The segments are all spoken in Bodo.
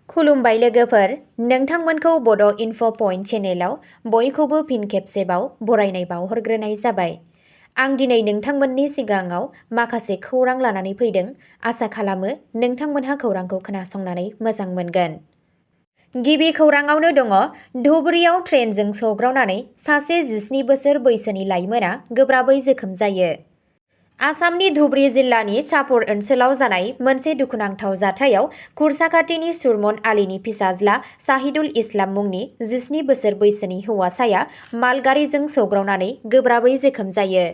खुलुमबाय लोगोफोर, नोंथांमोनखौ बड' इनफ' पइन्ट चेनेलाव बयखौबो फिन खेबसेबाव बरायनाय बावहरग्रोनाय जाबाय। आं दिनै नोंथांमोननि सिगाङाव माखासे खौरां लानानै फैदों। आसा खालामो नोंथांमोनहा खौरांखौ खोनासंनानै मोजां मोनगोन। गिबि खौराङावनो दङ, धुबुरीयाव ट्रेनजों सौग्रावनानै सासे 17 बोसोर बैसोनि लाइमोना गोब्राबै जोखोम जायो। आसामनि धुबुरी जिल्लानि चापर ओनसोलाव जानाय मोनसे दुखुनांथाव जाथायाव खुरसाखाथिनि सुरमन आलीनि फिसाज्ला शाहिदुल इस्लाम मुंनि 17 बोसोर बैसोनि हौवासाया मालगारिजों सौग्रावनानै गोब्राबै जोखोम जायो।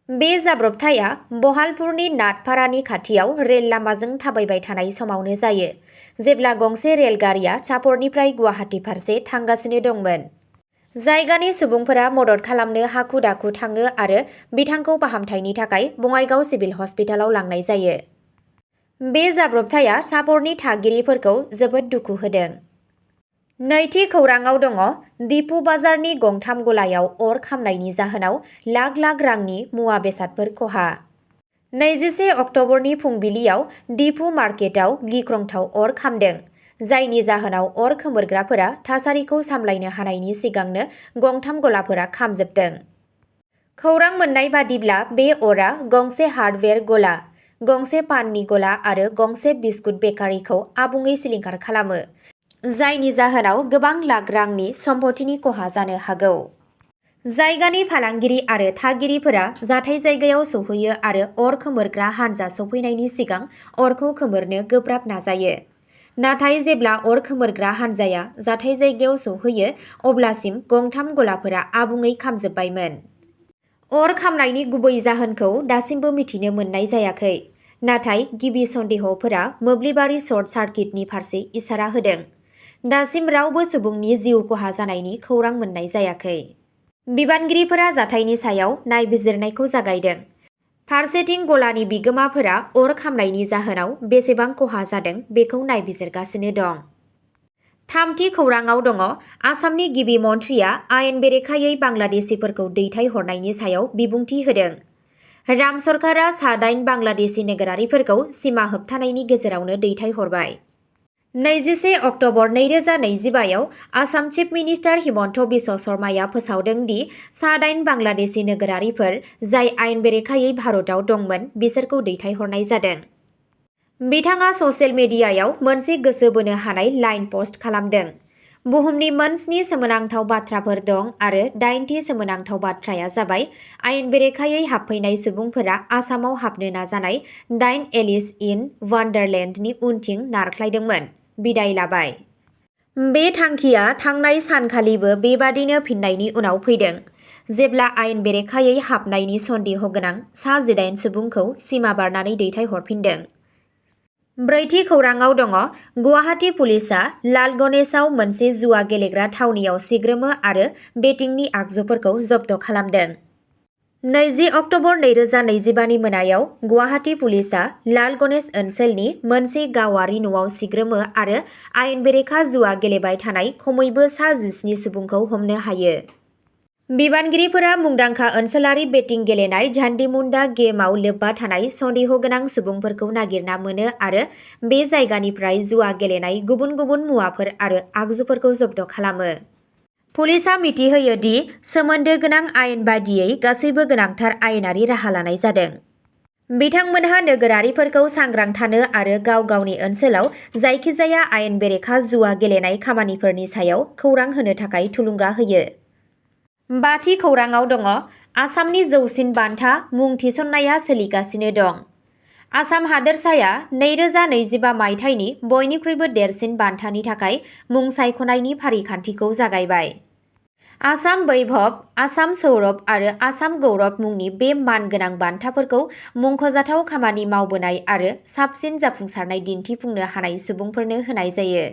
बे जाब्रबथाया बहालपुरनि नाथपारानि खाथियाव रेल लामाजों थाबायबाय थानाय समावनो जायो, जेब्ला गंसे रेलगारिया चापरनिफ्राय गुवाहाटी फारसे थांगासिनो दंमोन। जायगानि सुबुंफोरा मदद खालामनो हाखु-दाखु थाङो आरो बिथांखौ फाहामथायनि थाखाय बङाइगाव सिभिल हस्पिटालाव लांनाय जायो। बे जाब्रबथाया चापरनि थागिरिफोरखौ जोबोद दुखु होदों। नैथि खौराङाव दङ, दिपु बाजारनि गंथाम गलायाव अर खामनायनि जाहोनाव लाख लाख रांनि मुवा बेसादफोर खहा। 21 अक्ट'बरनि फुंबिलियाव दिपु मार्केटआव गिख्रंथाव अर खामदों, जायनि जाहोनाव अर खोमोरग्राफोरा थासारिखौ सामलायनो हानायनि सिगांनो गंथाम गलाफोरा खामजोबदों। खौरां मोन्नाय बादिब्ला बे अरा गंसे हार्डवेर गला, गंसे पाननि गला आरो गंसे बिस्कुट बेकारिखौ आबुङै सिलिंखार खालामो, जायनि जाहोनाव गोबां लाख रांनि सम्पथिनि खहा जानो हागौ। जायगानि फालांगिरि आरो थागिरिफोरा जाथाय जायगायाव सौहैयो आरो अर खोमोरग्रा हानजा सौफैनायनि सिगां अरखौ खोमोरनो गोब्राब नाजायो। नाथाय जेब्ला अर खोमोरग्रा हानजाया जाथाय जायगायाव सौहैयो, अब्लासिम गंथाम गलाफोरा आबुङै खामजोबबायमोन। अर खामनायनि गुबै जाहोनखौ दासिमबो मिथिनो मोननाय जायाखै, नाथाय गिबि सन्देहफोरा मोब्लिबारि सर्ट सार्किटनि फारसे इसारा होदों। दासिम रावबो सुबुंनि जिउ खहा जानायनि खौरां मोननाय जायाखै। बिबानगिरिफोरा जाथायनि सायाव नायबिजिरनायखौ जागायदों। फारसेथिं गलानि बिगोमाफोरा अर खामनायनि जाहोनाव बेसेबां खहा जादों बेखौ नायबिजिरगासिनो दं। थामथि खौराङाव दङ, आसामनि गिबि मन्थ्रिया आयेन बेरेखायै बांलादेशीफोरखौ दैथायहरनायनि सायाव बिबुंथि होदों। राम सरकारा सा-8 बांलादेशी नोगोरारिफोरखौ सिमा होबथानायनि गेजेरावनो दैथायहरबाय। 21 अक्ट'बर 2025आव आसाम चिफ मिनिस्टार हिमन्त बिश्व शर्माया फोसावदों दि सा-8 बांलादेशी नोगोरारिफोर जाय आयेन बेरेखायै भारतआव दंमोन बिसोरखौ दैथायहरनाय जादों। बिथाङा ससियेल मिडियायाव मोनसे गोसो बोनो हानाय लाइन पस्ट खालामदों। बुहुमनि मोन 7 सोमोनांथाव बाथ्राफोर दं आरो 8थि सोमोनांथाव बाथ्राया जाबाय आयेन बेरेखायै हाबफैनाय सुबुंफोरा आसामाव हाबनो नाजानाय 8 एलिस इन वान्डारलेन्डनि उनथिं नारख्लायदोंमोन, बिदाय लाबाय। बे थांखिया थांनाय सानखालिबो बेबादिनो फिननायनि उनाव फैदों, जेब्ला आयेन बेरेखायै हाबनायनि सन्देह गोनां सा 18 सुबुंखौ सिमा बारनानै दैथायहरफिनदों। ब्रैथि खौराङाव दङ, गुवाहाटी पुलिसआ लाल गणेशआव मोनसे जुवा गेलेग्रा थावनियाव सिग्रोमो आरो बेटिंनि आगजुफोरखौ जब्द खालामदों। 20 अक्ट'बर 2025नि मोनायाव गुवाहाटी पुलिसआ लाल गणेश ओनसोलनि मोनसे गावारि न'आव सिग्रोमो आरो आयेन बेरेखा जुवा गेलेबाय थानाय खमैबो सा 17 सुबुंखौ हमनो हायो। बिबानगिरिफोरा मुंदांखा ओनसोलारि बेटिं गेलेनाय झान्डीमुन्डा गेमआव लोब्बा थानाय सन्देह गोनां सुबुंफोरखौ नागिरना मोनो आरो बे जायगानिफ्राय जुवा गेलेनाय गुबुन गुबुन मुवाफोर आरो आगजुफोरखौ जब्द खालामो। पुलिसआ मिथिहोयो दि सोमोन्दो गोनां आयेन बादियै गासैबो गोनांथार आयेनारि राहा लानाय जादों। बिथांमोनहा नोगोरारिफोरखौ सांग्रां थानो आरो गाव गावनि ओनसोलाव जायखिजाया आयेन बेरेखा जुवा गेलेनाय खामानिफोरनि सायाव खौरां होनो थाखाय थुलुंगा होयो। बाथि खौराङाव दङ, आसामनि जौसिन बान्था मुं थिसननाया सोलिगासिनो दं। आसाम हादोरसाया 2025 मायथाइनि बयनिख्रुइबो देरसिन बान्थानि थाखाय मुं सायख'नायनि फारिखान्थिखौ जागायबाय। आसाम वैभव, आसाम सौरभ आरो आसाम गौरव मुंनि बे मानगोनां बान्थाफोरखौ मुंख'जाथाव खामानि मावबोनाय आरो साबसिन जाफुंसारनाय दिन्थिफुंनो हानाय सुबुंफोरनो होनाय जायो।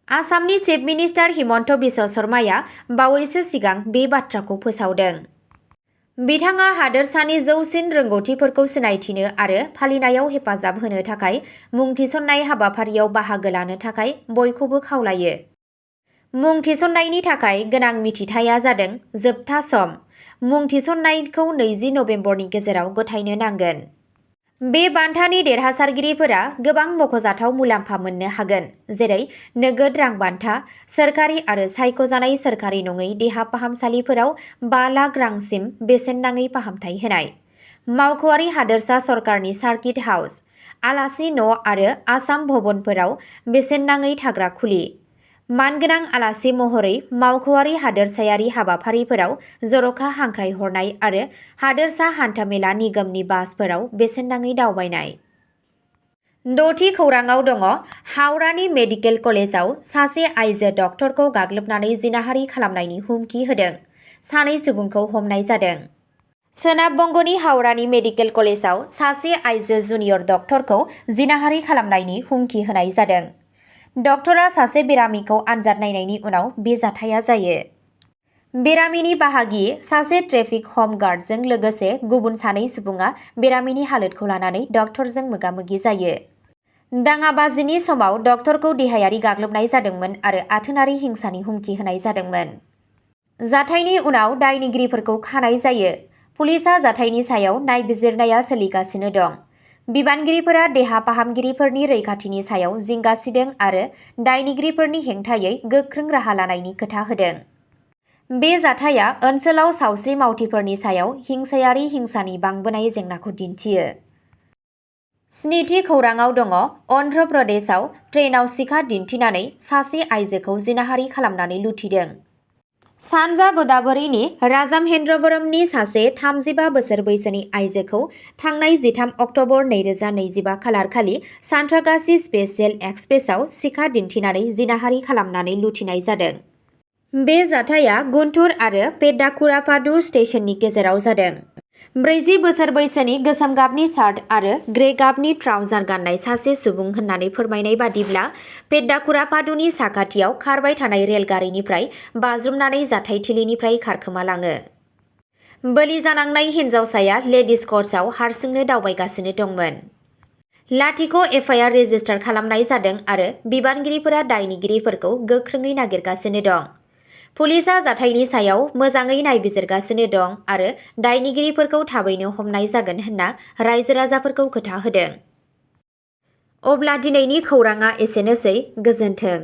आसामनि चिफ मिनिस्टार हिमन्त बिश्व शर्माया बावैसो सिगां बे बाथ्राखौ फोसावदों। बिथाङा हादोरसानि जौसिन रोंग'थिफोरखौ सिनायथिनो आरो फालिनायाव हेफाजाब होनो थाखाय मुं थिसननाय हाबाफारियाव बाहागो लानो थाखाय बयखौबो खावलायो। मुं थिसननायनि थाखाय गोनां मिथिथाया जादों जोबथा सम। मुं थिसननायखौ 20 नबेम्बरनि गेजेराव गथायनो नांगोन। बे बान्थानि देरहासारगिरिफोरा गोबां मख'जाथाव मुलाम्फा मोननो हागोन, जेरै नोगोद रां बान्था, सोरखारि आरो सायख'जानाय सोरखारि नङै देहा फाहामसालिफोराव 5 लाख रांसिम बेसेन नाङै फाहामथाय होनाय, मावख'आरि हादोरसा सरकारनि सार्किट हाउस, आलासि न' आरो आसाम भवनफोराव बेसेन नाङै थाग्रा खुलि, मानगोनां आलासि महरै मावख'आरि हादोरसायारि हाबाफारिफोराव जर'खा हांख्रायहरनाय आरो हादोरसा हान्थामेला निगमनि बासफोराव बेसेन नाङै दावबायनाय। 6थि खौराङाव दङ हावड़ानि मेडिकेल कलेजाव सासे आइजो डक्टरखौ गाग्लोबनानै जिनाहारि खालामनायनि हुमखि होदों। 2 सुबुंखौ हमनाय जादों। सोनाब बंग'नि हावड़ानि मेडिकेल कलेजाव सासे आइजो जुनियर डक्टरखौ जिनाहारि खालामनायनि हुमखि होनाय जादों। डक्टरा सासे बेरामिखौ आनजाद नायनायनि उनाव बे जाथाया जायो। बेरामिनि बाहागि सासे ट्रेफिक हम गार्डजों लोगोसे गुबुन 2 सुबुङा बेरामिनि हालोदखौ लानानै डक्टरजों मोगा-मोगि जायो। दाङाबाजिनि समाव डक्टरखौ देहायारि गाग्लोबनाय जादोंमोन आरो आथोनारि हिंसानि हुमखि होनाय जादोंमोन। जाथायनि उनाव दायनिगिरिफोरखौ खानाय जायो। पुलिसआ जाथायनि सायाव नायबिजिरनाया सोलिगासिनो दं। बिबानगिरिफोरा देहा फाहामगिरिफोरनि रैखाथिनि सायाव जिंगा सिदों आरो दायनिगिरिफोरनि हेंथायै गोख्रों राहा लानायनि खोथा होदों। बे जाथाया ओनसोलाव सावस्रि मावथिफोरनि सायाव हिंसायारि हिंसानि बांबोनाय जेंनाखौ दिन्थियो। 7थि खौराङाव दङ अन्ध्र प्रदेशआव ट्रेनआव सिखा दिन्थिनानै सासे आइजोखौ जिनाहारि खालामनानै लुथिदों। सानजा गोदावरीनि राजामहेन्द्रबरमनि सासे 35 बोसोर बैसोनि आइजोखौ थांनाय 13 अक्ट'बर 2025 खालारखालि सान्थ्रागाछि स्पेशेल एक्सप्रेसआव सिखा दिन्थिनानै जिनाहारि खालामनानै लुथिनाय जादों। बे जाथाया गुन्टुर आरो पेड्डाकुरापाडु स्टेशननि गेजेराव जादों। 40 बोसोर बैसोनि गोसोम गाबनि शार्ट आरो ग्रे गाबनि ट्राउजार गाननाय सासे सुबुं होननानै फोरमायनाय बादिब्ला पेड्डाकुरापाडुनि साखाथियाव खारबाय थानाय रेलगारिनिफ्राय बाज्रुमनानै जाथायथिलिनिफ्राय खारखोमालाङो। बोलि जानांनाय हिन्जावसाया लेडिज कर्सआव हारसिंनो दावबायगासिनो दंमोन। लाथिख' एफआइआर रेजिस्टार खालामनाय जादों आरो बिबानगिरिफोरा दायनिगिरिफोरखौ गोख्रोङै नागिरगासिनो दं। पुलिसआ जाथायनि सायाव मोजाङै नायबिजिरगासिनो दं आरो दायनिगिरिफोरखौ थाबैनो हमनाय जागोन होनना रायजो-राजाफोरखौ खोथा होदों। अब्ला दिनैनि खौराङा एसेनोसै। गोजोन्थों।